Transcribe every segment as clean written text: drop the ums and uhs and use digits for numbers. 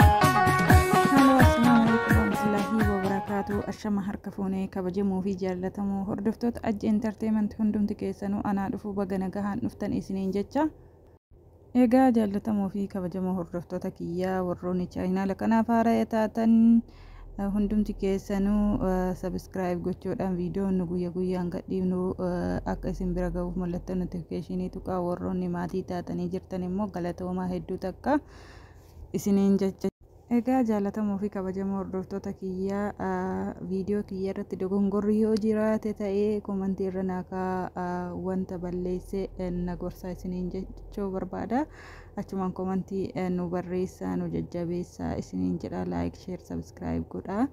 Halo, assalaamu alaikum warahmatullahi wabarakaatu. Ashama harka fuunee kabajamoo fi jaallatamoo hordoftoota Ajji Entertainment, hundumti keessanuu anaa dhufuu, baga nagahaan dhuftan isiniin jecha. Egaa jaallatamoo fi kabajamoo hordoftoota kiyyaa, warroonni chaayinaala kanaaf haaraa taatan hundumti keessanuu subscribe gochuudhaan viidiyoon nu guyya guyyaan gadhiifnu akka isin bira gahuuf mallattoo notifiikeeshinii tuqaa. Warroonni maatii taatanii jirtan immoo galatoomaa hedduu takka isiniin jecha. Egaa jaallatamoo fi kabajamoo hordoftoota kiyyaa, viidiyoo kiyya irratti dogongorri yoo jiraate ta'ee komantii irra naakaa, wanta balleesse na gorsaa isiniin jechuu barbaada. Achumaan komantii nu barreessaa, nu jajjabeessaa isiniin jedha. Like, share, subscribe godha.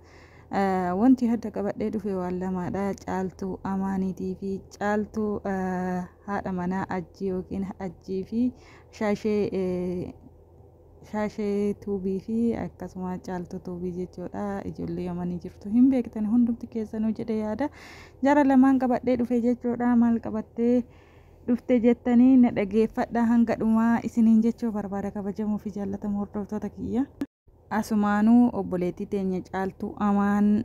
Wanti hadda qabadhee dhufe waan lamaadha. Caaltuu Amaaniitii fi Caaltuu haadha manaa Ajjii yookiin Ajjii fi Shaashee, Shaashee Tuubii fi akkasuma Caaltuu Tuubii jechuudha. Ijoollee Yamanii jirtu hin beektan hundumti keessanuu jedhe yaada. Jara lamaan qabadhee dhufe jechuudha. Maal qabattee dhufte jettanii na dhageeffadha hanga dhumaa isiniin jechuu barbaada, kabajamoo fi jaallatamoo hordoftoota kiyya. Asumaanuu obboleettii teenya Caaltuu Amaan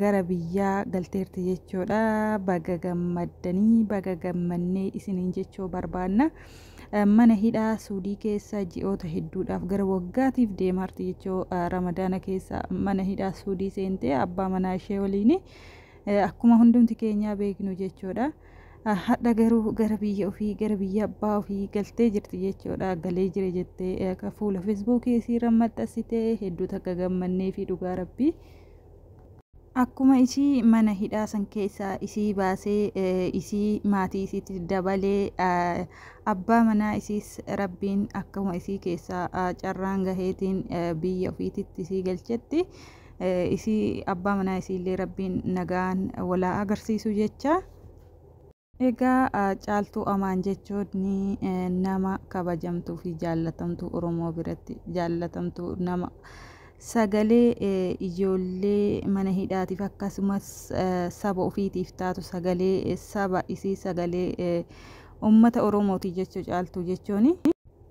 gara biyyaa galteerti jechuudha. Baga gammaddanii, baga gammannee isiniin jechuu barbaanna. Mana hidhaa Suudii keessa ji'oota hedduudhaaf, gara waggaatiif deemaarti jechuu. Ramadaana keessa mana hidhaa Suudii seentee abbaa manaa ishee waliin, akkuma hundumti keenyaa beeknu jechuudha. Hadha garuu gara biyya ofii, gara biyya abbaa ofii galtee jirti jechuudha. Galee jira jettee akka fuula Feesbuukii isiirra maxxansitee hedduu takka gammannee fi dhugaa rabbii. Akkuma isii mana hidhaa san keessaa isii baasee isii maatii isiitti dabalee, abbaa manaa isiis rabbiin akkuma isii keessaa carraan gaheetiin biyya ofiititti isii galchetti, isii abbaa manaa isiillee rabbiin nagaan walaa agarsiisu jecha. Egaa Caaltuu Amaan jechuun nama kabajamtuu fi jaallatamtuu, Oromoo biratti jaallatamtuu, nama sagalee ijoollee mana hidhaatiif akkasumas saba ofiitiif taatu, sagalee saba isii, sagalee uummata Oromooti jechuu Caaltuu jechuun.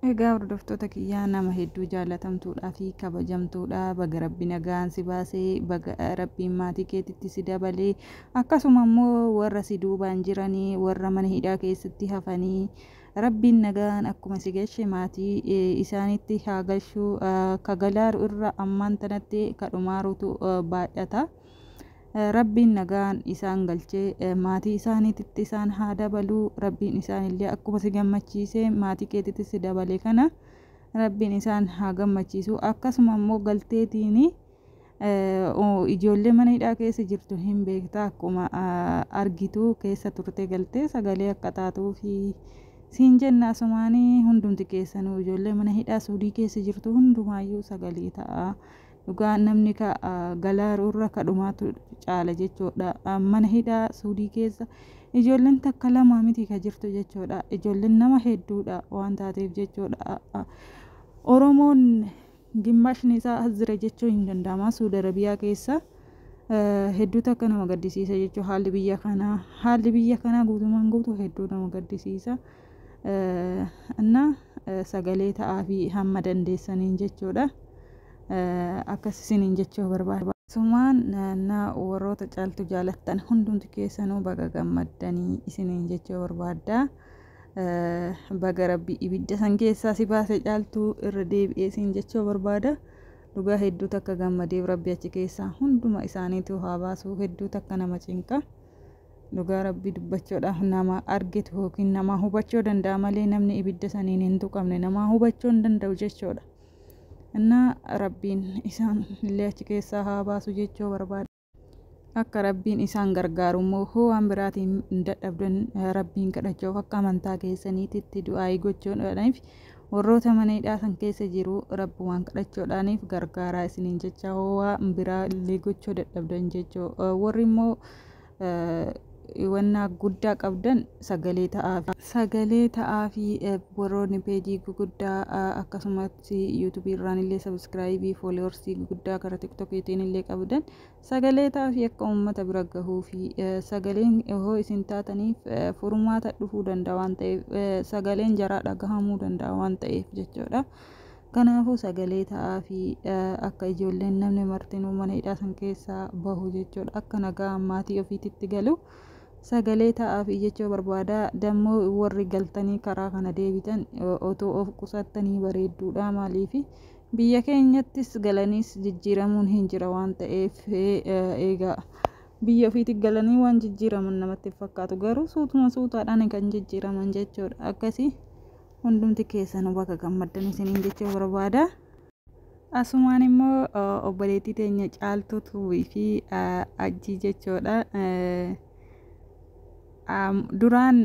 Egaa hordoftoota kiyyaa, nama hedduu jaalatamtuudhaa fi kabajamtuudha. Baga rabbi nagaan si baasee, baga rabbiin maatii keetitti si dabalee, akkasuma immoo warra si duubaan jiranii, warra mana hidhaa keessatti hafanii, rabbiin nagaan akkuma si galche maatii isaanitti haa galchuu. Ka galaaru irra ammaan tanatti ka dhumaarutu baay'ata. Rabbiin nagaan isaan galchee maatii isaaniititti isaan haa dabaluu. Rabbiin isaanillee akkuma si gammachiisee maatii keetitti si dabale kana rabbiin isaan haa gammachiisu. Akkasuma immoo galteetiin ijoollee mana hidhaa keessa jirtu hin beekta, akkuma argitu keessa turte galtee sagalee akka taatuu fi siin jenna. Asumaanii hundumti keessanuu ijoollee mana hidhaa Suudii keessa jirtu hundumaayyuu sagalee ta'a. Dhugaa namni ka galaaru irra ka dhumaatu caala jechuudha. Mana hidhaa Suudii keessa ijoolleen takka lama miti ka jirtu jechuudha. Ijoolleen nama hedduudha waan taateef jechuudha. Oromoon gimmashni isaa as jira jechuun hin danda'ama. Suudi Arabiyaa keessa hedduu takka nama gaddisiisa jechuudha haalli biyya kanaa. Haalli biyya kanaa guutumaan guutuu hedduu nama gaddisiisa. Inna sagalee ta'aa fi hamma dandeessaniin jechuudha. Akkas isiniin jechuu barbaada. Sumaan na warroota Caaltu jaalattan hundumti keessanuu baga gammaddanii isiniin jechuu barbaadda. Baga rabbi ibidda san keessaa si baase Caaltuu, irra deebi'ee isin jechuu barbaada. Dhugaa hedduu takka gammadeef, rabbi achi keessaa hunduma isaaniitu haa baasu, hedduu takka nama cinqa. Dhugaa rabbi dubbachuudhaaf nama argitu yookiin nama hubachuu danda'a malee namni ibidda saniin hin tuqamne nama hubachuu hin danda'u jechuudha. Inna rabbiin isaan illee achi keessaa haa baasu jechuu barbaada. Akka rabbiin isaan gargaaru immoo hoo waan biraatiin hin dadhabdan rabbiin kadhachuuf, akka amantaa keessaniititti du'aayii gochuudhaaniif, warroota mana hidhaa san keessa jiru rabbumaan kadhachuudhaaniif gargaaraa isiniin jecha, hoo waan biraa illee gochuu dadhabdan jechuu. Warri immoo wannaa guddaa qabdan sagalee ta'aa sagalee ta'aa fi warroonni peejii guguddaa akkasumatti yuutuubii irraan illee sabiskiraayibii fooloorsii guguddaa karaa tiktokiitiin illee qabdan sagalee ta'aa fi akka uummata bira gahuu fi sagaleen hoo isin taataniif furmaata dhufuu danda'a waan ta'eef, sagaleen jaraa dhagahamuu danda'a waan ta'eef jechuudha. Kanaafuu sagalee ta'aa fi akka ijoolleen namni martinuu mana hidhaa san keessaa bahu jechuudha. Akka nagaa maatii ofiititti galu sagalee ta'aa fi jechuu barbaada. Dammoo warri galtanii karaa kana deebitan otoo of qusattanii bareedduudha. Maaliifi biyya keenyattis galaniis jijjiiramuun hin jira waan ta'eef, eegaa biyya ofiitti galanii waan jijjiiraman namatti fakkaatu, garuu suutuma suutaadhaan kan jijjiiraman jechuudha. Akkasii hundumti keessanuu bakka gammaddan isiniin jechuu barbaada. Asumaan immoo obboleettii teenya Caaltuu Tuubii fi Ajjii jechuudha. Duraan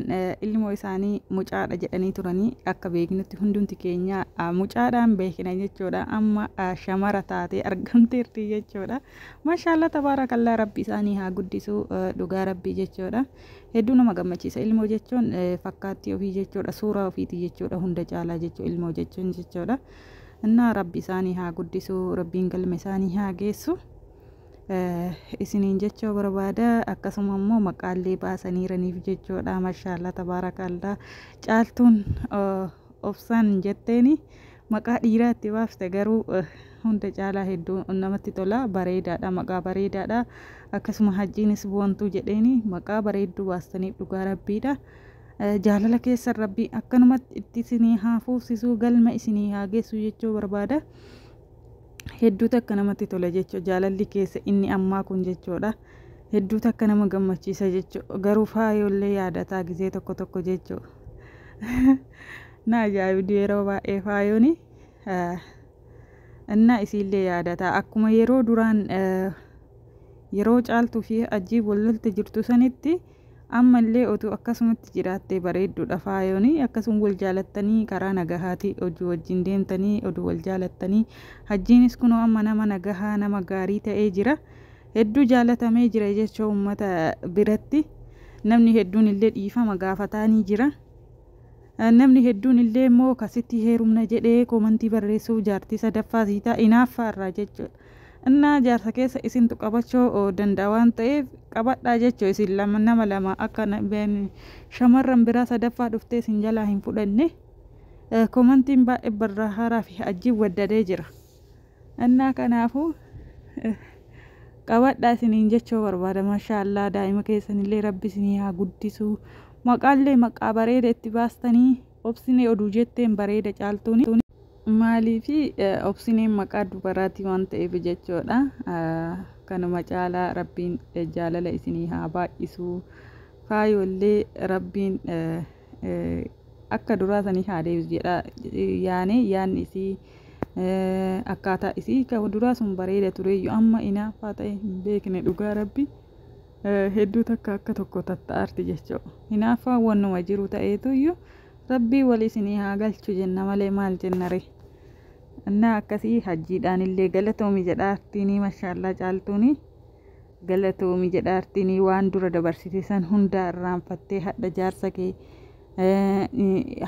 ilmoo isaanii mucaadha jedhanii turanii, akka beeknutti hundumti keenya mucaadhaan beekna jechuudha. Amma shamara taatee argamteerti jechuudha. Maashaallah tabaarakallaa, rabbi isaanii haa guddisu, dhugaa rabbii jechuudha. Hedduu nama gammachiisa. Ilmoo jechuun fakkaattii ofii jechuudha. Suuraa ofiiti jechuudha, hunda caalaa jechuudha ilmoo jechuun jechuudha. Innaa rabbi isaanii haa guddisu, rabbiin galma isaanii haa geessu isiniin jechuu barbaada. Akkasuma immoo maqaallee baasaniiraniif jechuudha. Mashaallaa tabaarakallaa, Caaltuun obsaan jetteeni maqaa dhiiraa itti baafte, garuu hunda caalaa hedduu namatti tola, bareedaadha, maqaa bareedaadha. Akkasuma Hajjiinis Boontuu jedheeni, maqaa bareedduu baastaniif, dhugaa rabbiidha. Jaalala keessan rabbii akkanumatti itti isinii haa fuufsisuu, galma isinii haa geessu jechuu barbaada. Hedduu takka namatti tola jechuudha jaalalli keessa inni ammaa kun jechuudha. Hedduu takka nama gammachiisa jechuudha. Garuu faayollee yaadataa gizee tokko tokko jechuudha. Na ajaa'ibdi yeroo baay'ee faayooni. Innaa isiillee yaadataa akkuma yeroo duraan yeroo Caaltuu fi Ajjii wal jirtu sanitti ammallee otuu akkasumatti jiraattee bareedduudha faayooni. Akkasuma wal jaalattanii karaa nagahaati hojii wajjin deemtanii oduu wal jaalattanii, Hajjiinis kunoo amma nama nagahaa, nama gaarii ta'ee jira. Hedduu jaalatamee jira jechuu uummata biratti. Namni hedduun illee dhiifama gaafataanii jira. Namni hedduun illee immoo kasitti heerumna jedhee koomantii barreessuuf jaartii sadaffaa siitaa inaaffaa irraa jechuudha. Innaa jaarsa keessa isintu qabachuu danda'a waan ta'eef qabadhaa jechuu, isin lama nama lama akka shamarran biraa sadaffaa dhuftee isin jalaa hin fudhanne. Koomantiin baay'ee barraa haaraa fi Hajjiin waddadee jira. Innaa kanaafuu qabadhaa isiniin jechuu barbaada. Mashaallaa, daa'ima keessanillee rabbi isinii haa guddisu. Maqaallee maqaa bareeda itti baastanii, Obsinee oduu jetteen bareeda Caaltuuni. Maaliifi Obsineen maqaa dubaraati waan ta'eef jechuudha. Kanuma caalaa rabbiin jaalala isinii haa baay'isu. Faayollee rabbiin akka duraa sanii haa deebisu jedha. Yaane yaanni isii akkaataa isii kan duraa sun bareeda tureyyuu amma inaaffaa ta'e hin beekne, dhugaa rabbi. Hedduu takka akka tokko tatta'aarti jechuudha. Hinaaffaan wannuma jiru ta'eetuyyuu rabbii wal isinii haa galchu jenna malee maal jenna ree. Innaa akkasii Hajjiidhaan illee galatoomi jedhaartiinii, mashaallaa Caaltuuni galatoomi jedhaartiinii, waan dura dabarsite san hundaa irraanfattee hadha jaarsa kee,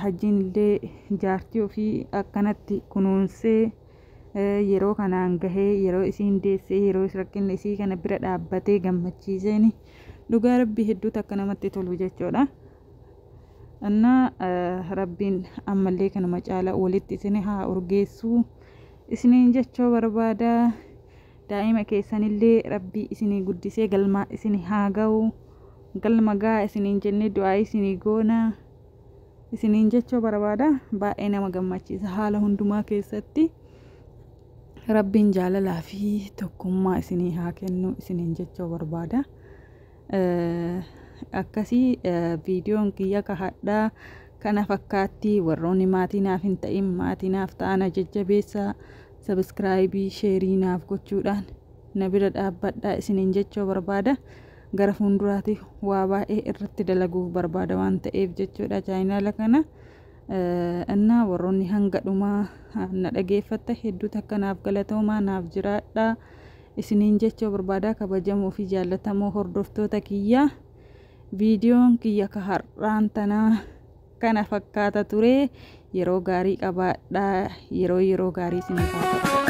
Hajjiin illee jaartii ofii akkanatti kunuunsee yeroo kanaan gahee, yeroo isiin deessee, yeroo rakkinni isii kana bira dhaabbatee gammachiiseeni, dhugaa rabbii hedduu takka namatti tolu jechuudha. Innaa rabbiin ammallee kanuma caala walitti isin haa urgeessuu isiniin jechuu barbaada. Daa'ima keessanillee rabbii isinii guddisee galmaa isin haa ga'u. Galma gahaa isiniin jennee du'aa isinii goona isiniin jechuu barbaada. Baay'ee nama gammachiisa haala hundumaa keessatti. Rabbiin jaalalaa fi tokkummaa isinii haa kennu isiniin jechuu barbaada. Akkasii viidiyoon kiyya ka hadhaa kana fakkaatti. Warroonni maatii naaf hin ta'in maatii naaf ta'an jajjabeessaa, sabiskiraayibii sheerii naaf gochuudhaan na bira dhaabbadhaa isiniin jechuu barbaada. Gara fuulduraatti waa baay'ee irratti dalaguuf barbaada waan ta'eef jechuudha chaayinaala kana. Innaa warroonni hanga dhumaa na dhageeffatta hedduu takka naaf galatoomaa, naaf jiraadhaa isiniin jechuu barbaada, kabajamoo fi jaallatamoo hordoftoota kiyyaa. Viidiyoon kiyya ka har'aan tanaa kana fakkaata ture. Yeroo gaarii qabaadhaa, yeroo gaarii isiniif haa ta'u.